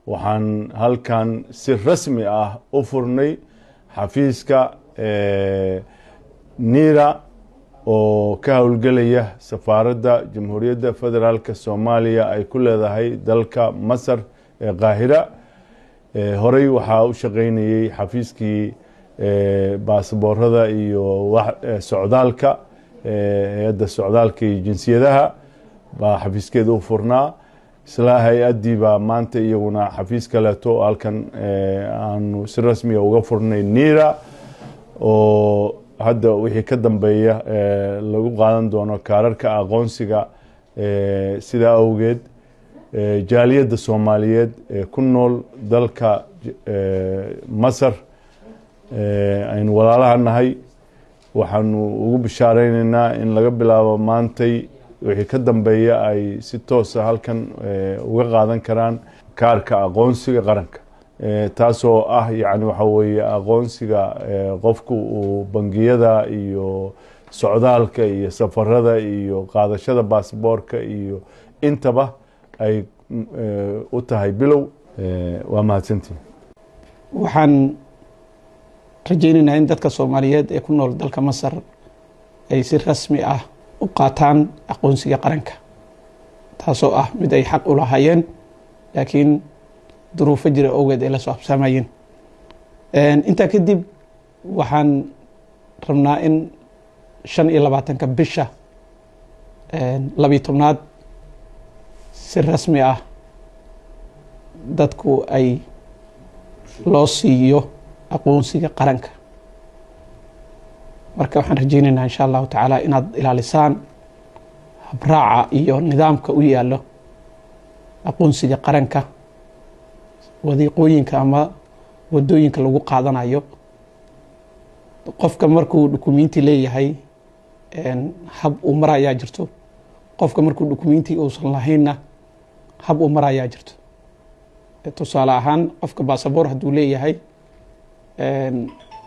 Waxaan halkan si rasmi ah u furnay xafiiska NIRA oo ka howlgelaya safaaradda Jamhuuriyadda Federaalka Soomaaliya ay ku leedahay dalka Masar ee Qaahira. Horey waxaa u shaqeynayey xafiiskii baasaboorada iyo socdaalka, hay-adda socdaalka iyo jinsiyadaha baa xafiiskeeda u furnaa. Isla hay-addii baa maanta iyaguna xafiis kaleeto halkan aanu si rasmiya uga furnay NIRA, oo hadda wixii ka dambeeya lagu qaadan doono kaararka aqoonsiga. Sidaa awgeed, jaaliyadda Soomaaliyeed ee ku nool dalka Masar aynu walaalaha nahay waxaanu ugu bishaaeyneynaa in laga bilaabo maantay wixii ka dambeeya ay si toosa halkan uga qaadan karaan kaarka aqoonsiga qaranka, taasoo ah yacni waxa weeye aqoonsiga qofku uu bangiyada iyo socdaalka iyo safarada iyo qaadashada baasboorka iyo intaba ay u tahay bilow. Waa mahadsantihin. Waxaan rajaynaynaa in dadka Soomaaliyeed ee ku nool dalka Masar ay si rasmi ah u qaataan aqoonsiga qaranka, taasoo ah mid ay xaq u lahaayeen, laakiin duruufo jira awgeed ay la soo habsaamayeen. Intaa kadib, waxaan rabnaa in 25-ka bisha 12aad si rasmi ah dadku ay loo siiyo aqoonsiga qaranka. Marka waxaan rajaynaynaa, insha Allahu tacaala, inaad ilaalisaan habraaca iyo nidaamka u yaallo aqoonsiga qaranka, wadiiqooyinka ama wadooyinka lagu qaadanayo. Qofka markuu dukumenti leeyahay hab uu marayaa jirto, qofka markuu dukumenti uusan lahaynna hab uu marayaa jirto. Tusaale ahaan, qofka basaboor hadduu leeyahay,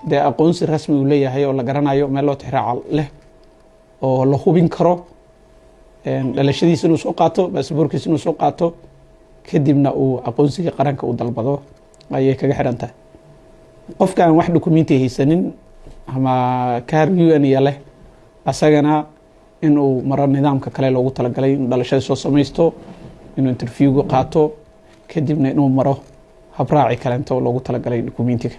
dee aqoonsi rasmi uu leeyahay oo la garanayo, meel loo tixraaca leh oo la hubin karo, dhalashadiisa inuu soo qaato, baasaboorkiisa inuu soo qaato, kadibna uu aqoonsiga qaranka uu dalbado ayay kaga xiran tahay. Qofka aan wax dukumenti haysanin ama kaar UN iya leh, asagana inuu maro nidaamka kale loogu talagalay, inuu dhalashada soo samaysto, inuu interviewga qaato, kadibna inuu maro habraaci kaleento loogu talagalay dukumentiga.